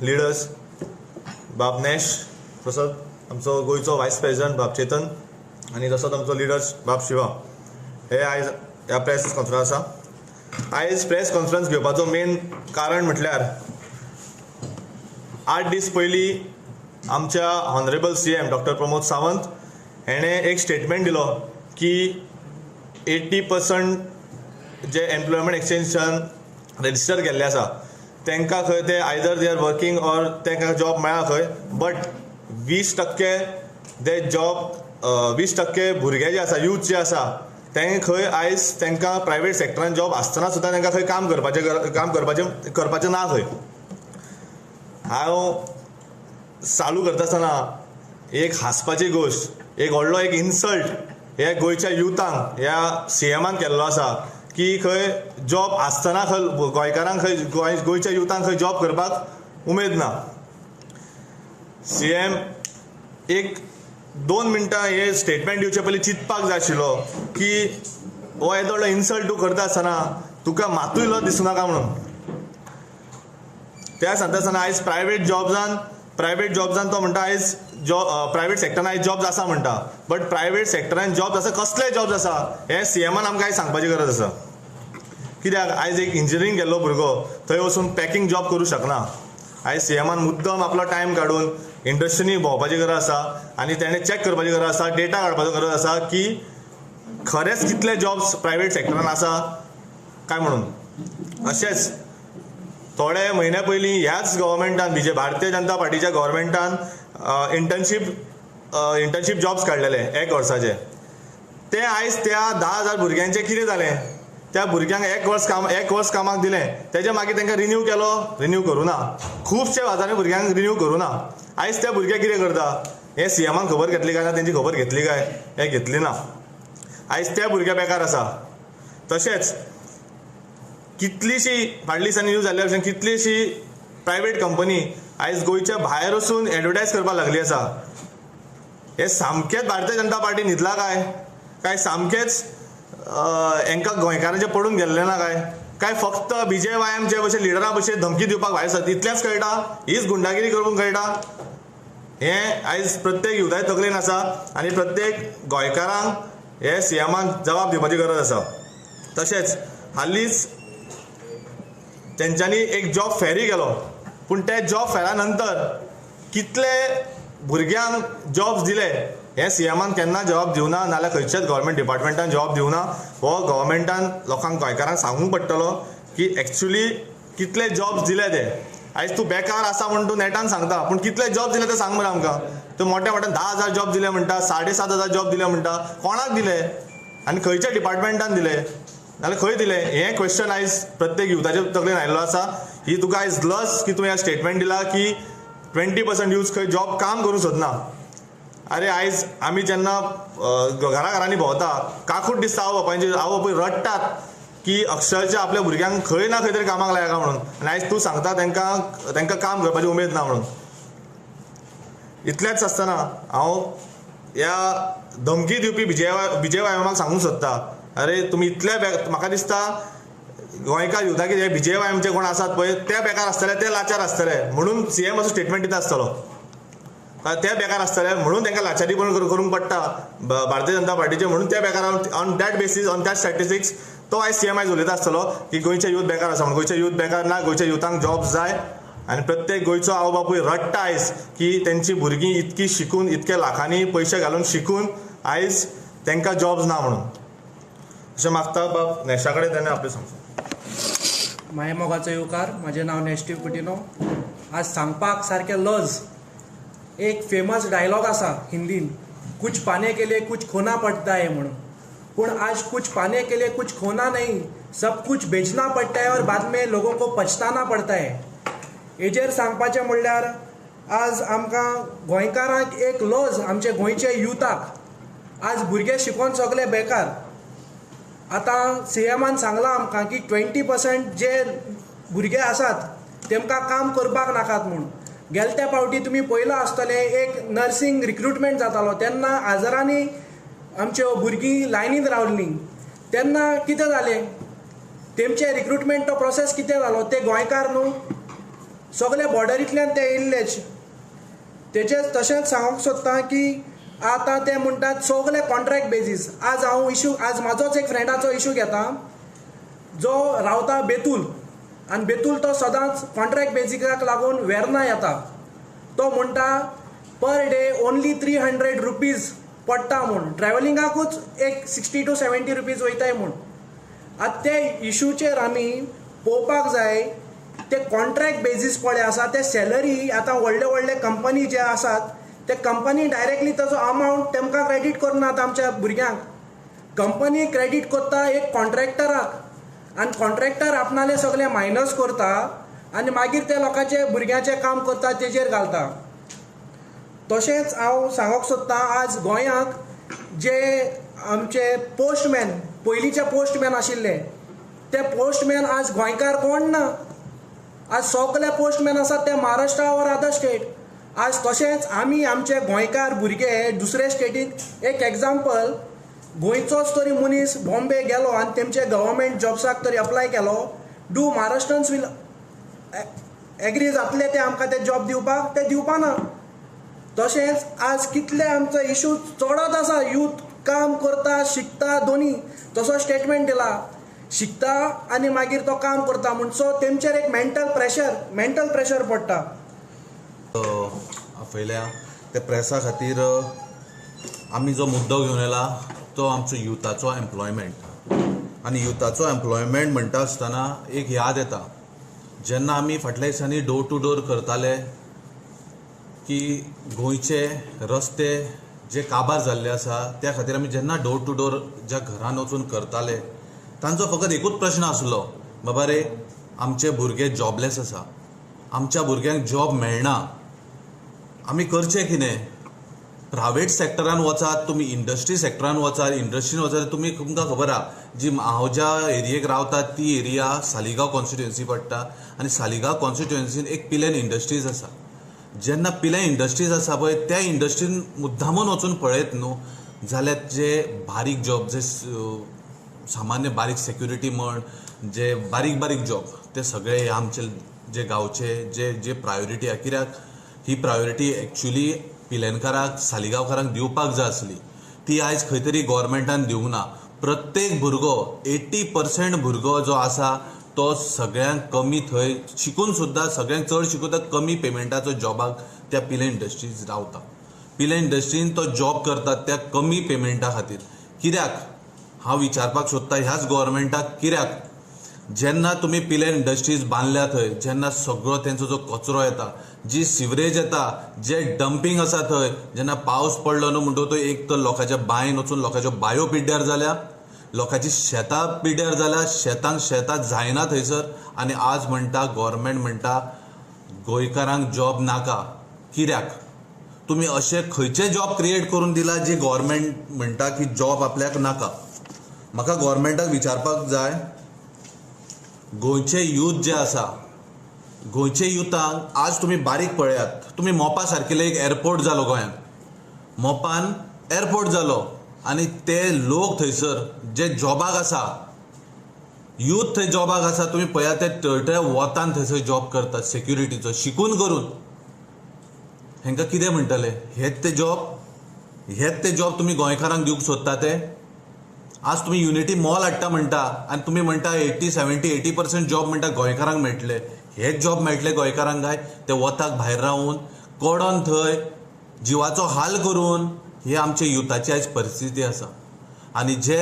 Leaders बाब Nash प्रसाद, आमचो गोंयचो वायस प्रेसिडेंट बाब चेतन आनी तसोच आमचो लिडर्स बाब शिवा हे आयज ह्या प्रेस कॉन्फरन्स आसा. आयज प्रेस कॉन्फरन्स घेवपाचो मेन कारण म्हटल्यार 8 दीस पयलीं आमच्या honourable CM doctor Pramod Sawant हेणें एक स्टेटमेंट दिलो की 80% जे एम्प्लॉयमेंट एक्सचेंजान रजिस्टर केल्ले आसा तांकां खंय ते either they are working or तांकां जॉब मेळ्ळा खंय, बट 20% ते जॉब 20% भुरगे जे आसा, यूथ जे आसा ते खंय आयज तांकां प्रायवेट सेक्टरान जॉब आसतना सुद्दां तांकां खंय काम करपाचें ना खंय. हांव चालू करता आसतना एक हांसपाची गोश्ट, एक व्हडलो एक इन्सल्ट हे गोंयच्या युथांक ह्या सीएमान केल्लो आसा की खंय जॉब आसतना खंय गोंयकारांक खंय गोंयच्या युथांक खंय जॉब करपाक उमेद ना. सीएम एक 2 मिनटां हे स्टेटमेंट दिवचे पयलीं चिंतपाक जाय आशिल्लो की हो येदो व्हडलो इन्सल्ट तूं करता आसतना तुका मातूय लज दिसूं नाका म्हणून. त्या सांगता आसतना आयज प्रायवेट जॉब्सान तो म्हणटा आयज जॉब प्रायवेट सेक्टरान आयज जॉब्स आसा म्हणटा, बट प्रायवेट सेक्टरान जॉब्स आसा, कसले जॉब्स आसा हें सीएमान आमकां आयज सांगपाची गरज आसा. कित्याक आयज एक इंजिनियरींग गेल्लो भुरगो थंय वचून पॅकिंग जॉब करूं शकना. आयज सीएमान मुद्दम आपलो टायम काडून इंडस्ट्रीनी भोंवपाची गरज आसा आनी तेणें चॅक करपाची गरज आसा, डेटा काडपाचो गरज आसा की खरेंच कितले जॉब्स प्रायवेट सेक्टरान आसा काय म्हणून. अशेंच थोडे म्हयन्या पयलीं ह्याच गव्हर्मेंटान, भारतीय जनता पार्टीच्या गव्हर्मेंटान इंटर्नशीप जॉब्स काडलेले 1 वर्साचे. ते आयज त्या 10,000 भुरग्यांचें कितें जालें? त्या भुरग्यांक एक वर्स कामाक दिलें, तेजे मागीर तांकां रिन्यू केलो, रिन्यू करूं ना. खुबशे हजारांनी भुरग्यांक रिन्यू करूं ना. आयज त्या भुरगे कितें करता हें सीएमान खबर घेतली काय ना, तेंची खबर घेतली काय हें घेतली ना. आयज त्या भुरगे बेकार आसा. तशेंच कितलीशी फाटल्या दिसांनी न्यूज जाल्ल्या भशेन कितलीशी प्रायवेट कंपनी आयज गोंयच्या भायर वचून एडवर्टायज करपाक लागली आसा. हें सामकेंच भारतीय जनता पार्टी न्हिदला काय, काय सामकेंच हांकां गोंयकारांचें पडून गेल्लें ना काय, काय फक्त बीजेवायएमचे भशेन लिडरां भशेन धमकी दिवपाक भायर सरता इतलेंच कळटा, हीच गुंडागिरी करूंक कळटा. हें आयज प्रत्येक युथाच्या तकलेन आसा आनी प्रत्येक गोंयकारांक हे सीएमान जबाब दिवपाची गरज आसा. तशेंच हालींच तेंच्यांनी एक जॉब फेरी केलो, पूण त्या जॉब फेरा नंतर कितले भुरग्यांक जॉब्स दिले हें सीएमान केन्ना जबाब दिवना, नाल्यार खंयच्याच गव्हर्मेंट डिपार्टमेंटान जबाब दिवना. हो गव्हर्मेंटान लोकांक गोंयकारांक सांगूंक पडटलो की एक्चुली कितले जॉब्स दिले ते. आयज तूं बेकार आसा म्हूण तूं नेटान सांगता, पूण कितले जॉब दिले ते सांग मरे आमकां. तूं मोठ्या मोठ्यान 10,000 जॉब दिले म्हणटा, 7,500 जॉब दिले म्हणटा, कोणाक दिले आनी खंयच्या डिपार्टमेंटान दिले नाल्यार खंय दिले हें क्वेश्चन आयज प्रत्येक युथाच्या तकलेन आयिल्लो आसा. ही तुका आयज लज की तुवें ह्या स्टेटमेंट दिला की 20% यूथ खंय जॉब काम करूंक सोदना. अरे आयज आमी जेन्ना घरा घरांनी भोंवता काकूट दिसता आवय बापायची, आवय बापूय रडटात की अक्षरशा आपल्या भुरग्यांक खंय ना खंय तरी कामाक लायका म्हणून, आनी आयज तूं सांगता तांकां तांकां काम करपाची उमेद ना म्हणून. इतलेंच आसतना हांव ह्या धमकी दिवपी बीजेवायएमाक सांगूंक सोदता, अरे तुमी इतले म्हाका दिसता गोंयकार युथाक हे बीजेवायएमचे कोण आसात पळय ते बेकार आसतले, ते लाचार आसतले म्हणून सीएम असो स्टेटमेंट दिता आसतलो. ते बेकार आसतले म्हणून तांकां लाचारी पण करूंक पडटा भारतीय जनता पार्टीचे, म्हणून ते बेकार on that basis, on that statistics तो आयज सीएम आयज उलयता आसतलो की गोंयचे यूथ बेकार आसा म्हणून. गोंयचे यूथ बेकार ना, गोंयच्या युथांक जॉब जाय आनी प्रत्येक गोंयचो आवय बापूय रडटा आयज की तेंची भुरगीं इतकी शिकून, इतके लाखांनी पयशे घालून शिकून आयज तांकां जॉब्स ना म्हणून. अशें मागता बाब नॅशा कडेन तेणें आपलें सांगचें. माये मोगाचो येवकार, म्हाजें नांव नॅस्टीव कुटिनो. आज सांगपाक सारकें लज. एक फेमस डायलॉग आसा हिंदीन, कुछ पाने के लिए कुछ खोना पड़ता है म्हणून. पूण आज कुछ पाने के लिए कुछ खोना नहीं, सब कुछ बेचना पड़ता है और बाद में लोगों को पछताना पड़ता है. हेजेर सांगपाचें म्हणल्यार आज आमकां गोंयकारांक एक लज, आमचे गोंयचे युथाक आज भुरगे शिकोन सगळे बेकार. आतां सीएमान सांगलां आमकां की 20% जे भुरगे आसात तेमकां काम करपाक नाकात म्हूण. गेले फावटी तुमी पळयलां आसतलें एक नर्सींग रिक्रुटमेंट जातालो तेन्ना हजारांनी आमच्यो भुरगीं लायनीन रावलीं. तेन्ना कितें जालें, तेमचें रिक्रुटमेंट तो प्रोसेस कितें जालो, ते गोंयकार न्हू. सगळे बॉर्डरींतल्यान ते येयल्लेच. तेचेच तशेंच सांगूंक सोदता की आतां ते म्हणटात सगळे कॉन्ट्रॅक्ट बेजीस. आज हांव इशू, आज म्हाजोच एक फ्रेंडाचो इशू घेता जो रावता बेतूल, आनी बेतूल तो सदांच कॉन्ट्रॅक्ट बेजिकाक लागून वेर्ना येता. तो म्हणटा पर डे ओन्ली 300 रुपीज पडटा म्हूण, ट्रॅवलिंगाकूच एक 60 to 70 rupees वयताय म्हूण. आतां ते इशूचेर आमी पळोवपाक जाय. ते कॉन्ट्रॅक्ट बेजीस पळय आसा ते सॅलरी आतां व्हडले व्हडले कंपनी जे आसात ते कंपनी डायरेक्टली ताजो अमावंट तेमकां क्रेडीट करनात आमच्या भुरग्यांक. कंपनी क्रेडीट करता एक कॉन्ट्रॅक्टराक, आनी कॉन्ट्रॅक्टर आपणाले सगळे मायनस करता आनी मागीर ते लोकांचे भुरग्यांचें काम करता तेजेर घालता. तशेंच हांव सांगूंक सोदतां आज गोंयांक जे आमचे पोस्टमॅन, पयलींचे पोस्टमॅन आशिल्ले ते पोस्टमॅन आज गोंयकार कोण ना. आज सगळे पोस्टमॅन आसात ते महाराष्ट्रा ऑर अदर स्टेट. आज तशेंच आमी आमचे गोंयकार भुरगे दुसरे स्टेटीक, एक एग्जाम्पल, गोंयचोच तरी मनीस बॉम्बे गेलो आनी तेमचे गव्हर्मेंट जॉब्साक तरी अप्लाय केलो, do Maharashtrians will agree जातले ते आमकां ते जॉब दिवपाक? ते दिवपा ना. तशेंच आज कितले आमचो इशू चडत आसा, यूथ काम करता शिकता दोनी, तसो स्टेटमेंट दिला शिकता आनी मागीर तो काम करता म्हूण, सो तेमचेर एक मेंटल प्रेशर पडटा. आपयल्या त्या प्रेसा खातीर आमी जो मुद्दो घेवन येला तो आमचो युथाचो एम्प्लॉयमेंट. आनी युथाचो एम्प्लॉयमेंट म्हणटा आसतना एक याद येता, जेन्ना आमी फाटल्या दिसांनी डोर टू डोर करताले की गोंयचे रस्ते जे काबार जाल्ले आसा त्या खातीर आमी जेन्ना डोर टू डोर ज्या घरान वचून करताले तांचो फकत एकूच प्रश्न आसलो, बाबा रे आमचे भुरगे जॉबलेस आसा, आमच्या भुरग्यांक जॉब मेळना, आमी करचें कितें? प्रायवेट सेक्टरान वचात तुमी, इंडस्ट्री सेक्टरान वचात, इंडस्ट्रीन वचात तुमी, तुमकां खबर आहा जी हांव ज्या एरियेक रावता ती एरिया सालिगांव कॉन्स्टिट्युएन्सी पडटा आनी सालिगांव कॉन्स्टिट्युएन्सीन एक पिलेन इंडस्ट्रीज आसा. जेन्ना पिलेन इंडस्ट्रीज आसा पळय त्या इंडस्ट्रीन मुद्दामून वचून पळयत न्हू जाल्यार जे बारीक जॉब, जे सामान्य बारीक सेक्युरिटी म्हण, जे बारीक बारीक जॉब ते सगळे आमचे जे गांवचे जे जे प्रायोरिटी आहा, कित्याक ही प्रायोरिटी एक्चुली पिलेनकाराक सालिगांवकारांक दिवपाक जाय आसली, ती आयज खंय तरी गोवोरमेंटान दिवंक ना. प्रत्येक भुरगो 80% भुरगो जो आसा तो सगळ्यांक कमी थंय शिकून सुद्दां सगळ्यांक चड शिकून कमी पेमेंटाचो जॉबाक त्या पिले इंडस्ट्रीज रावता. पिले इंडस्ट्रीन तो जॉब करता त्या कमी पेमेंटा खातीर. कित्याक हांव विचारपाक सोदता ह्याच गोवोरमेंटाक, कित्याक जेन्ना तुमी पिले इंडस्ट्रीज बांदल्या थंय जेन्ना सगळो तेंचो जो कचरो येता, जी सिवरेज येता, जे डंपींग आसा थंय, जेन्ना पावस पडलो न्हू म्हणटकूच तो एक तर लोकांच्या बांयन वचून लोकांच्यो बांयो पिड्ड्यार जाल्या, लोकांची शेतां पिड्ड्यार जाल्या, शेतांक शेतां जायना थंयसर. आनी आज म्हणटा गोवोरमेंट म्हणटा गोंयकारांक जॉब नाका. कित्याक तुमी अशे खंयचे जॉब क्रिएट करून दिला जे गोवोरमेंट म्हणटा की जॉब आपल्याक नाका? म्हाका गोवोरमेंटाक विचारपाक जाय, गोंयचे यूथ जे आसा, गोंयचे युथांक आज तुमी बारीक पळयात, तुमी मोपा सारकेले एक एअरपोर्ट जालो गोंयांत, मोपान एअरपोर्ट जालो आनी ते लोक थंयसर जे जॉबाक आसा, यूथ थंय जॉबाक आसा, तुमी पळयात ते टळटळ्या वतान थंयसर जॉब करतात सेक्युरिटीचो शिकून करून. हेंकां कितें म्हणटले? हेच ते जॉब, हेच ते जॉब तुमी गोंयकारांक दिवंक सोदता ते? आज तुमी युनिटी मॉल हाडटा म्हणटा आनी तुमी म्हणटा 80, 70, 80% जॉब म्हणटा गोंयकारांक मेळटले. हेच जॉब मेळटले गोंयकारांक काय ते वताक भायर रावून कडोन थंय जिवाचो हाल करून? ही आमच्या युथाची आयज परिस्थिती आसा. आनी जे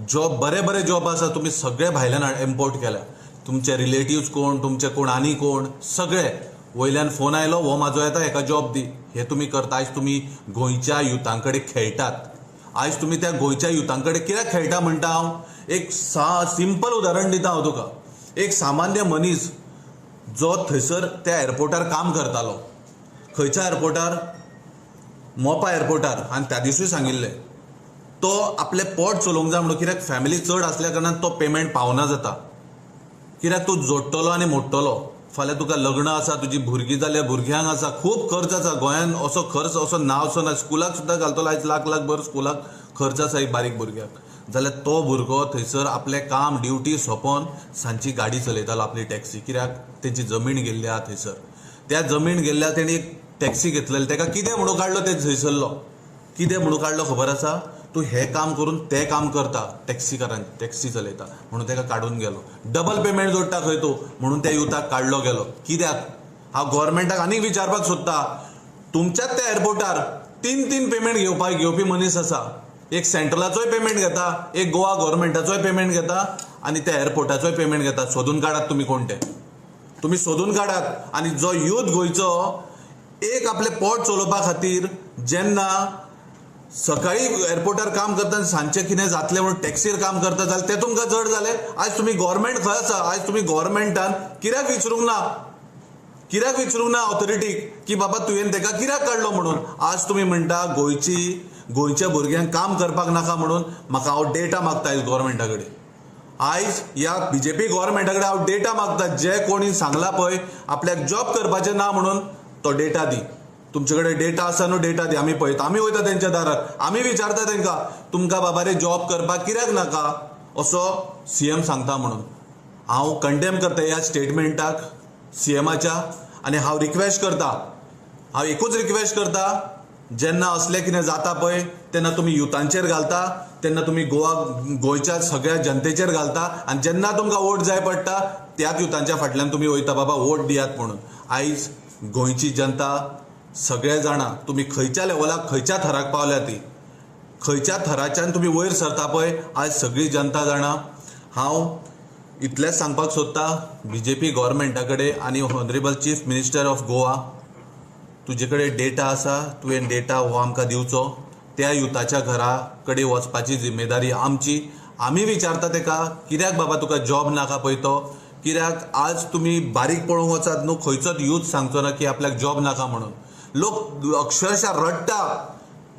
जॉब बरे बरे जॉब आसा तुमी सगळे भायल्यान इम्पोर्ट केल्या, तुमचे रिलेटिव्स कोण, तुमचे कोण आनी कोण, सगळे वयल्यान फोन आयलो हो म्हाजो येता हेका जॉब दी, हे तुमी करता. आयज तुमी गोंयच्या युथां कडेन खेळटात. आयज तुमी त्या गोंयच्या युथां कडेन कित्याक खेळटा म्हणटा हांव? एक सिंपल उदाहरण दिता हांव तुका. एक सामान्य मनीस जो थंयसर त्या एअरपोर्टार काम करतालो, खंयच्या एअरपोर्टार? मोपा एअरपोर्टार. आनी त्या दिसूय सांगिल्लें तो आपलें पोट चलोवंक जाय म्हणून, कित्याक फॅमिली चड आसल्या कारणान तो पेमेंट पावना जाता, कित्याक तूं जोडटलो आनी मोडटलो. फाल्यां तुका लग्न आसा, तुजी भुरगीं जाल्या, भुरग्यांक आसा, खूब खर्च आसा गोंयांत. असो खर्च असो ना असो ना, स्कुलाक सुद्दां घालतलो आयज लाख लाख भर स्कुलाक खर्च आसा एक बारीक भुरग्याक. जाल्यार तो भुरगो थंयसर आपलें काम ड्युटी सोंपोवन सांजची गाडी चलयतालो आपली टॅक्सी, कित्याक तेंची जमीन गेल्ली आहा थंयसर. त्या जमीन गेल्ल्या तेणी एक टॅक्सी घेतलेली, ताका कितें म्हणून काडलो ते थंयसरलो, कितें म्हणून काडलो खबर आसा? तूं हें काम करून तें काम करता, टॅक्सीकारान टॅक्सी चलयता म्हणून ताका काडून गेलो. डबल पेमेंट जोडटा खंय तूं म्हणून त्या युथाक काडलो गेलो. कित्याक? हांव गोवोरमेंटाक आनीक विचारपाक सोदता, तुमच्याच त्या एअरपोर्टार 3-3 पेमेंट घेवपी मनीस आसा. एक सेंट्रलाचोय पेमेंट घेता, एक गोवा गोवोरमेंटाचोय पेमेंट घेता आनी त्या एअरपोर्टाचोय पेमेंट घेता. सोदून काडात तुमी कोण ते, तुमी सोदून काडात. आनी जो यूथ गोंयचो एक आपलें पोट चलोवपा खातीर जेन्ना सकाळी एअरपोर्टार काम करता आनी सांजचें कितें जातलें म्हणून टॅक्सीर काम करता जाल्यार तें तुमकां जड जालें. आयज तुमी गोवोरमेंट खंय आसा? आयज तुमी गोवोरमेंटान कित्याक विचारूंक ना, कित्याक विचारूंक ना ऑथॉरिटीक की बाबा तुवें ताका कित्याक काडलो म्हणून? आज तुमी म्हणटा गोंयच्या भुरग्यांक काम करपाक नाका म्हणून. म्हाका हांव डेटा मागता आयज गोवोरमेंटा कडेन, आयज ह्या बीजेपी गोवोरमेंटा कडेन हांव डेटा मागता. जे कोणी सांगला पळय आपल्याक जॉब करपाचें ना म्हणून, तो डेटा दी. तुमचे कडेन डेटा आसा न्हू, डेटा दी. आमी पळयता, आमी वयता तेंच्या दारार, आमी विचारता तेंकां तुमकां बाबा रे जॉब करपाक कित्याक नाका असो सीएम सांगता म्हणून. हांव कंडेम करता ह्या स्टेटमेंटाक सीएमाच्या आनी हांव रिक्वेस्ट करता, हांव एकूच रिक्वेस्ट करता, जेन्ना असलें कितें जाता पळय तेन्ना तुमी युथांचेर घालता, तेन्ना तुमी गोंयच्या सगळ्या जनतेचेर घालता आनी जेन्ना तुमकां वोट जाय पडटा त्याच युथांच्या फाटल्यान तुमी वयता, बाबा वोट दियात म्हणून. आयज गोंयची जनता सगळे जाणा तुमी खंयच्या लेवलाक खंयच्या थराक पावल्या, ती खंयच्या थराच्यान तुमी वयर सरता पळय, आयज सगळी जनता जाणा. हांव इतलेंच सांगपाक सोदता बीजेपी गोवोरमेंटा कडेन आनी honourable chief minister of Goa, तुजे कडेन डेटा आसा, तुवें डेटा हो आमकां दिवचो. त्या युथाच्या घरा कडेन वचपाची जिम्मेदारी आमची. आमी विचारता तेका कित्याक बाबा तुका जॉब नाका पळय तो, कित्याक आज तुमी बारीक पळोवंक वचात न्हू, खंयचोच यूथ सांगचो ना की आपल्याक जॉब नाका म्हणून. लोक अक्षरशा रडटा,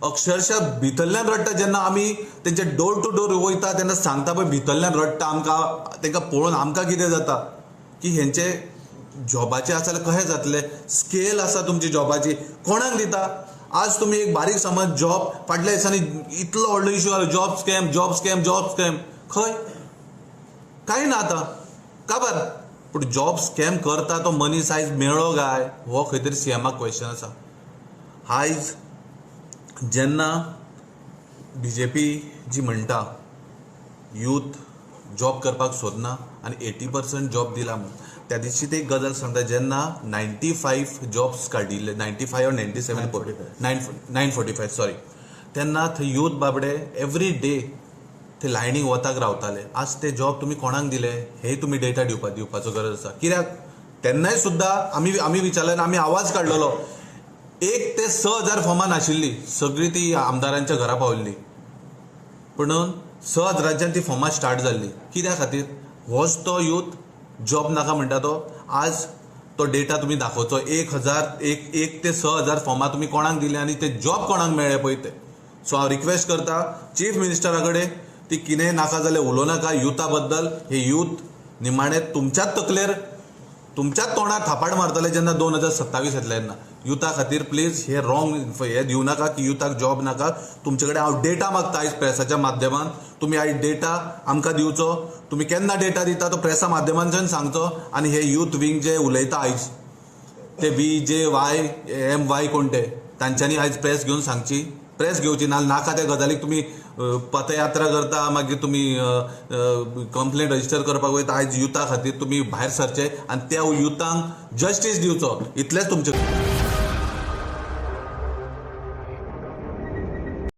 अक्षरशा भितरल्यान रडटा. जेन्ना आमी तेंचे डोर टू डोर वयता तेन्ना सांगता पळय भितरल्यान रडटा. आमकां तांकां पळोवन आमकां कितें जाता की हेंचे जॉबाचें आसा जाल्यार कशें जातलें, स्केल आसा तुमची जॉबाची, कोणाक दिता? आज तुमी एक बारीक समज जॉब फाटल्या दिसांनी इतलो व्हडलो इशू जालो, job scam, job scam, job scam, खंय कांय ना आतां काबर. पूण जॉब स्कॅम करता तो मनीस आयज मेळ्ळो काय, हो खंय तरी सीएमाक क्वेश्चन आसा. आयज जेन्ना बीजेपी जी म्हणटा यूथ जॉब करपाक सोदना आनी 80% जॉब दिला म्हणून, त्या दिशी ते एक गजाल सांगता, जेन्ना 95 जॉब्स काडिल्ले, 95 or 97 945 sorry, तेन्ना थंय यूथ बाबडे एवरी डे ते लायनीक वताक रावताले. आज ते जॉब तुमी कोणाक दिले हे तुमी डेटा दिवपाचो गरज आसा. कित्याक तेन्नाय सुद्दां आमी विचारलें आनी आमी आवाज काडलेलो, 1 ते 6,000 फॉर्मां नाशिल्ली, सगळीं ती आमदारांच्या घरा पावल्ली, पुणून 6,000च्यान ती फॉर्मां स्टार्ट जाल्ली. कित्या खातीर? होच तो यूथ जॉब नाका म्हणटा तो. आज तो डेटा तुमी दाखोवचो, 1 ते 6,000 फॉर्मां तुमी कोणाक दिले आनी ते जॉब कोणाक मेळ्ळे पळय ते. सो हांव रिक्वेस्ट करता चीफ मिनिस्टरा कडेन, ती कितें नाका जाल्यार उलोवं नाका युथा बद्दल. हे यूथ निमाणें तुमच्याच तकलेर तुमच्याच तोंडार थापाट मारतले जेन्ना 2027 येतले तेन्ना. युथा खातीर प्लीज हे रॉंग हे दिवं नाका की युथाक जॉब नाका. तुमचे कडेन हांव डेटा मागता आयज प्रेसाच्या माध्यमान, तुमी आयज डेटा आमकां दिवचो. तुमी केन्ना डेटा दिता तो प्रेसा माध्यमांतल्यान सांगचो. आनी हे यूथ विंग जे उलयता आयज ते V J Y M Y कोण ते, तांच्यांनी आयज प्रेस घेवन सांगची, प्रेस घेवची ना नाका त्या गजालीक तुमी पदयात्रा करता, मागीर तुमी कंप्लेन रजिस्टर करपाक वयता. आयज युथा खातीर तुमी भायर सरचे आनी त्या युथांक जस्टीस दिवचो, इतलेंच तुमचें.